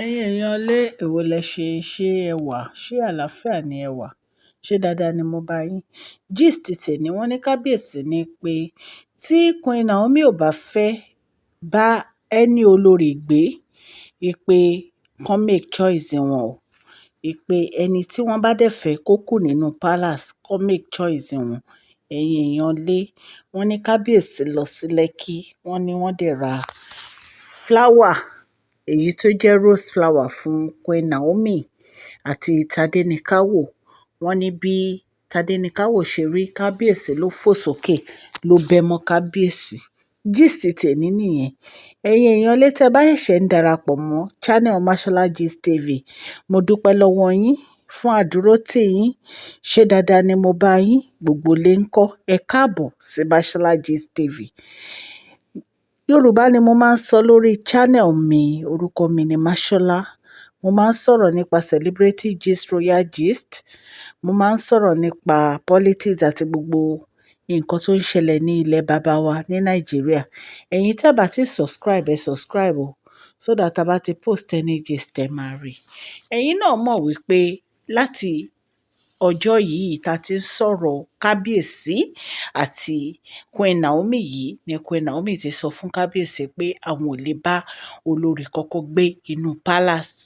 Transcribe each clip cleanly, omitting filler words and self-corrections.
Ẹ̀yin èèyàn lé, èwo lẹ ṣe, ṣé ẹ wà? Ṣé àlàáfíà ni ẹ wà? Ṣé dáadáa ni mo bá yín? Gist tèmi wọ́n ní kábíyèsí ní pé tí Queen Naomi ò bá fẹ́ bá ẹni olórí gbé, pé kàn make choice wọn o. Pé ẹni tí wọ́n bá dẹ̀ fẹ́ kó kù nínú palace, kàn make choice wọn. Ẹ̀yin èèyàn lé, wọ́n ní kábíyèsí lọ sí Lekki, wọ́n ní wọ́n dẹ̀ ra flower, èyí tó jẹ́ rose flower fún Queen Naomi àti Tadenikawo. Wọ́n ní bí Tadenikawo ṣe rí kábíyèsí ló fò sókè, ló bẹ́ mọ́ kábíyèsí. Gist tèmi nìyẹn. Ẹ̀yin èèyàn lé, tẹ́ bá ṣẹ̀ṣẹ̀ ń darapọ̀ mọ́ channel Mashola Gist TV, mo dúpẹ́ lọ́wọ́ yín fún àdúrótì yín. Ṣé dáadáa ni mo bá yín? Gbogbo lé ń kọ́. Ẹ káàbọ̀ sí Mashola Gist TV. Yorùbá ni mo máa ń sọ lórí channel mi. Orúkọ mi ni Mashola. Mo máa ń sọ̀rọ̀ nípa celebrity gist, royal gist. Mo máa ń sọ̀rọ̀ nípa politics àti gbogbo nǹkan tó ń ṣẹlẹ̀ ní ilẹ̀ bàbá wa ní Nàìjíríà. Ẹ̀yin tí ẹ bá ti subscribe, ẹ subscribe o, so that a bá ti post any gist, ẹ máa rí. Ẹ̀yin náà mọ̀ wípé láti ọjọ́ yìí tá ti ń sọ̀rọ̀ kábíyèsí àti Queen Naomi yìí ni Queen Naomi ti sọ fún kábíyèsí pé àwọn ò lè bá olórí kankan gbé inú palace.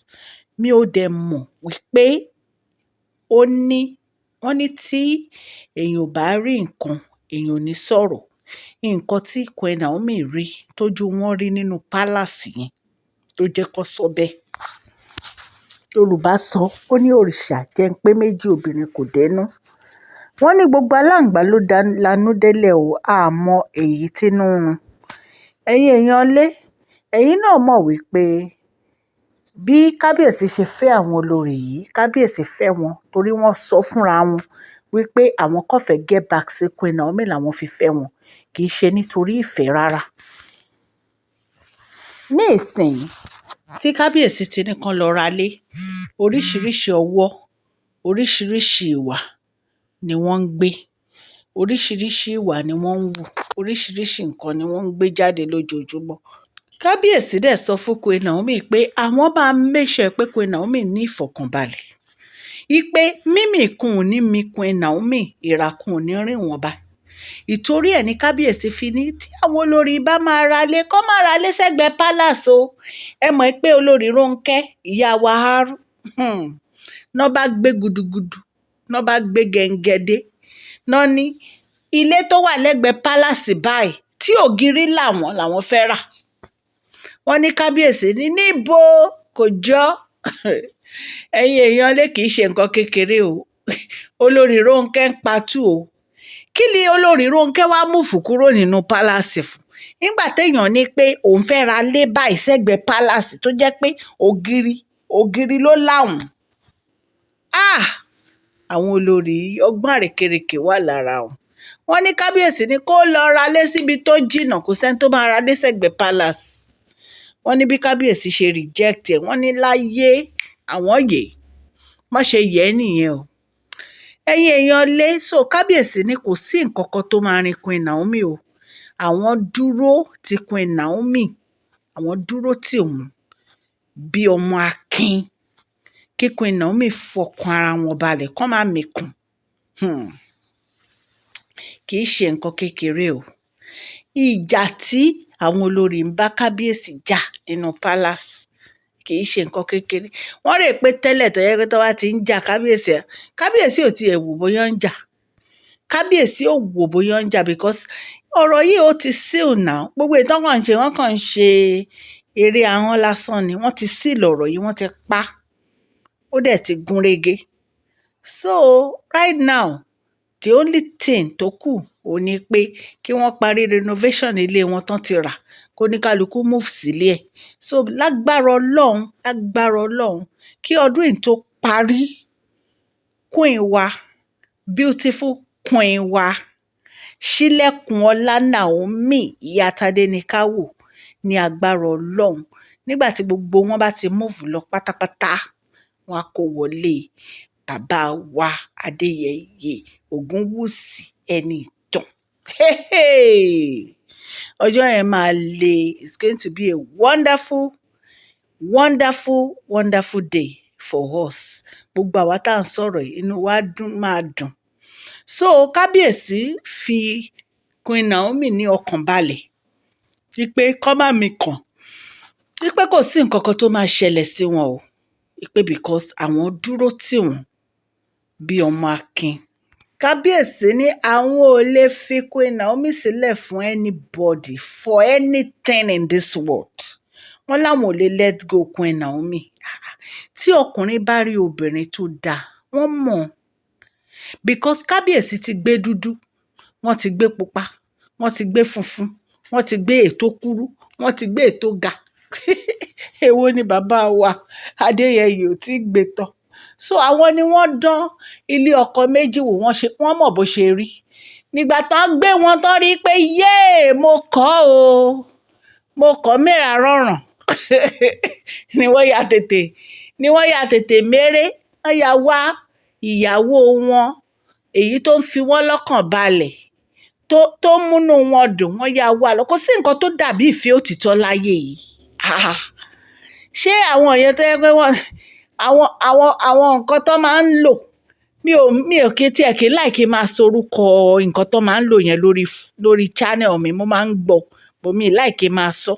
Mi ò dẹ̀ mọ̀ wípé ó ní, wọ́n ní tí èèyàn ò bá rí nǹkan, èèyàn ò ní sọ̀rọ̀. Nǹkan tí Queen Naomi rí, tójú wọn rí nínú palace yẹn tó jẹ́ kó sọ bẹ́ẹ̀. Yorùbá sọ, ó ní òrìṣà jẹ́ ń pé méjì obìnrin kò dẹ́nu. Wọ́n ní gbogbo aláǹgbá ló lanú délẹ̀ o, a mọ èyí tínú ń run. Ẹ̀yin èèyàn lé, ẹ̀yin náà mọ̀ wípé bí kábíyèsí ṣe fẹ́ àwọn olórí yìí, kábíyèsí fẹ́ wọn torí wọ́n sọ fúnra wọn wípé àwọn kàn fẹ́ get back sí Queen Naomi làwọn fi fẹ́ wọn, kì í ṣe nítorí ìfẹ́ rárá. Nísìnyí tí kábíyèsí ti ní kán lọ ralé, oríṣiríṣiì ọwọ́, oríṣiríṣiì ìwà ni wọ́n ń gbé, oríṣiríṣiì ìwà ni wọ́n ń hù, oríṣiríṣiì nǹkan ni wọ́n ń gbé jáde lójoojúmọ́. Kábíyèsí dẹ̀ sọ fún Queen Naomi pé àwọn máa make sure pé Queen Naomi ní ìfọ̀kànbalẹ̀, wípé mímì kan ò ní mi Queen Naomi, ìrà kan ò ní rìn wọ́n báyìí. Ìtorí ẹ̀ ní kábíyèsí fi ní tí àwọn olórí bá máa ralé, kó má ralé sẹ́gbẹ̀ẹ́ palace o. Ẹ mọ̀ pé olórí Rónkẹ́, ìyá wa ná bá gbé gudugudu, ná bá gbé gẹ̀ǹgẹ̀dẹ̀, ná ní ilé tó wà lẹ́gbẹ̀ẹ́ palace báyìí tí ògiri làwọn làwọn fẹ́ rà. Wọ́n ní kábíyèsí ní níbo kò jọ́. Ẹ̀yin èèyàn lé, kì í ṣe nǹkan kékeré o. Olórí Rónkẹ́ ń patú o. Kí ni olórí Rónkẹ́ wá move kúrò nínú palace fún? Nígbà téèyàn ní pé òun fẹ́ ra lé báyìí sẹ́gbẹ̀ẹ́ palace tó jẹ́ pé ògiri, ògiri ló láwọn. Ah! Àwọn olórí ọgbọ́n àrékérekè wà lára wọn. Wọ́n ní kábíyèsí ní kó lọ ra lé síbi tó jìnnà, kò sẹ́ni tó máa ra lé sẹ́gbẹ̀ẹ́ palace. Wọ́n ní bí kábíyèsí ṣe reject ẹ̀, wọ́n ní láyé àwọn yè, wọ́n ṣe yẹ̀ ẹ́ nìyẹn o. Ẹ̀yin èèyàn lé, so kábíyèsí ní kò sí nǹkan kan tó máa rin Queen Naomi o. Àwọn dúró ti Queen Naomi, àwọn dúró tì wọ́n bí ọmọ akin, kí Queen Naomi fọkàn ara wọn balẹ̀, kó má mikàn. Kì í ṣe nǹkan kékeré o. Ìjà tí àwọn olórí ń bá kábíyèsí jà nínú palace kì í ṣe nǹkan kékeré. Wọ́n rò pé tẹ́lẹ̀ tó jẹ́ pé tó bá ti ń jà kábíyèsí, kábíyèsí ò tiẹ̀ wò bóyá ń jà. Kábíyèsí ò wò bóyá ń jà because ọ̀rọ̀ yìí ó ti seal now. Gbogbo èyí tó kàn ń ṣe, wọ́n kàn ń ṣe eré ahọ́n lásán ni. Wọ́n ti seal ọ̀rọ̀ yìí, wọ́n ti pa. Ó dẹ̀ ti gúnrégé. So right now, the only thing tó kù òun ní pé kí wọ́n parí renovation ilé wọn tán ti rà, kó ní kálukú move sílé ẹ̀. So lágbára Ọlọ́run, lágbára Ọlọ́run, kí ọdún yìí tó parí, queen wa, beautiful queen wa, Ṣílẹ̀kùnọlá Naomi, ìyá Tádéníkàwò, ní agbára Ọlọ́run, nígbà tí gbogbo wọn bá ti move lọ pátápátá, wọn á kó wọlé bàbá wa Adéyẹyè Ògúnwùsì Ẹniìtàn. Ọjọ́ yẹn máa le. It's going to be a wonderful Wonderful, wonderful day for us. Gbogbo àwa tá à ń sọ̀rọ̀ yìí, inú wa dùn máa dùn. So kábíyèsí fi Queen Naomi ní ọkàn balẹ̀ wípé kó má mikàn, wípé kò sí nǹkan kan tó máa ṣẹlẹ̀ sí wọn o, wípé because àwọn dúró tì wọ́n bí ọmọ akin. Kábíyèsí ní àwọn ò lè fi Queen Naomi sílẹ̀ fún anybody, for anything in this world. Wọ́n láwọn ò lè let go Queen Naomi. Tí ọkùnrin bá rí obìnrin tó dáa, wọ́n mọ̀, because kábíyèsí ti gbé dúdú, wọ́n ti gbé pupa, wọ́n ti gbé funfun, wọ́n ti gbé ètò kúrú, wọ́n ti gbé ètò ga. Èwo ni bàbá wa Adéyẹyè ò tí ì gbé tán? So àwọn ni wọ́n dán ilé ọkọ méjì wò, wọ́n ṣe, wọ́n mọ̀ bó ṣe rí. Nígbà tán gbé wọn tán rí i pé yéè, mo kọ́ o, mo kọ́ mẹ́ra rọrùn ni wọ́n ya tètè méré, wọ́n ya wá ìyàwó wọn, èyí tó ń fi wọ́n lọ́kàn balẹ̀, tó ń múnú wọn dùn, wọ́n ya wá lọ. Kò sí nǹkan tó dàbí ìfẹ́ òtítọ́ láyé yìí. Ah, ṣé àwọn yẹn tó yẹ pé wọ́n àwọn nǹkan tó máa ń lò, mi ò kí tiẹ̀ kí láì kí máa sorúkọ nǹkan tó máa ń lò yẹn lórí channel mi. Mo máa ń gbọ́, but mi láì kí máa sọ.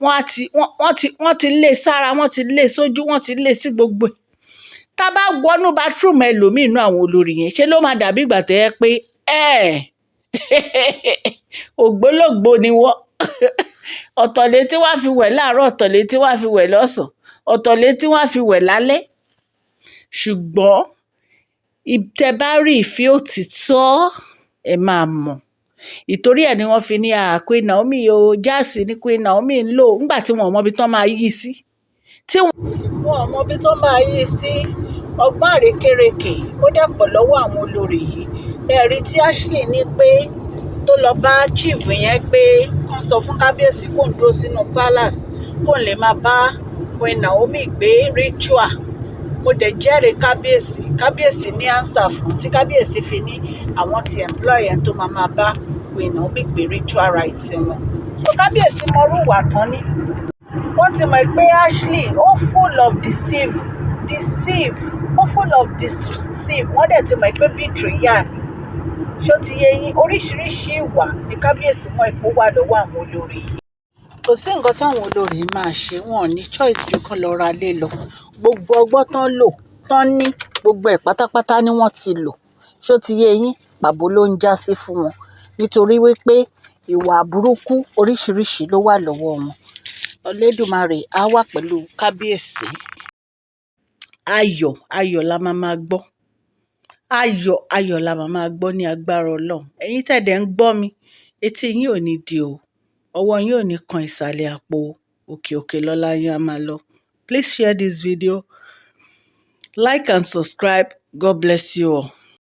Wọ́n á ti wọ́n, wọ́n ti wọ́n ti lé sára, wọ́n ti lé sójú, wọ́n ti lé sí gbogbo ẹ̀. Tá a bá wọnú bathroom ẹlòmíì nínú àwọn olórí yẹn, ṣé ló máa dàbí ìgbà tó yẹ pé ẹ̀ ògbólógbòó ni wọ́n. Ọ̀tọ̀ lè tí wọ́n á fi wẹ̀ láàárọ̀, ọ̀tọ̀ lè tí wọ́n á fi wẹ̀ lọ́sàn-án, ọ̀tọ̀ lè tí wọ́n á fi wẹ̀ lálẹ́. Ṣùgbọ́n tẹ́ bá rí ìfẹ́ òtítọ́, ẹ máa mọ̀. Ìtorí ẹ̀ ni wọ́n fi ní à Queen Naomi o, jáàsì ní Queen Naomi ń lò nígbà tí wọ́n ò mọ ibi tán máa yí sí. Tí wọ́n ò mọ ibi tán máa yí sí, ọgbọ́n àrékérekè ó dẹ̀ pọ̀ lọ́wọ́ àwọn olórí yìí. Ẹ̀rí tí Ashley ní pé tó lọ bá chief yẹn pé kán sọ fún kábíyèsí kó ń dúró sínú palace, kó lè máa bá Queen Naomi gbé ritual. Mo dẹ̀ jẹ́rìí kábíyèsí. Kábíyèsí ní answer fún tí kábíyèsí fi ní àwọn ti employ ẹni tó máa máa bá Queen Naomi gbé ritual rites wọn. So kábíyèsí mọrú ìwà tán ní. Wọ́n ti mọ̀ pé Ashley ó full of deceive, deceive, ó full of deceive. Wọ́n dẹ̀ ti mọ̀ pé betrayal ni. Ṣó ti yé yín? Oríṣiríṣi ìwà ní kábíyèsí mọ̀ pé ó wà lọ́wọ́ àwọn olórí yìí. Kò sí nǹkan táwọn olórí máa ṣe, wọn ò ní choice ju kán lọ ra lé lọ. Gbogbo ọgbọ́n tán lò, tán ní, gbogbo ẹ̀ pátápátá ni wọ́n ti lò. Ṣó ti yé yín? Pàbó ló ń já sí fún wọn. Nítorí wípé ìwà burúkú oríṣiríṣi ló wà lọ́wọ́ wọn. Olódùmarè á wà pẹ̀lú kábíyèsí. Ayọ̀, ayọ̀ la máa gbọ́. Ayọ̀, ayọ̀ la máa gbọ́ ní agbára Ọlọ́run. Ẹ̀yin tẹ́ dẹ̀ ń gbọ́ mi, etí yín ò ní di o. Ọwọ́ yín ò ní kan ìsàlẹ̀ àpò. Òkè òkè lọ́lá yín á máa lọ. Please share this video, like and subscribe. God bless you all.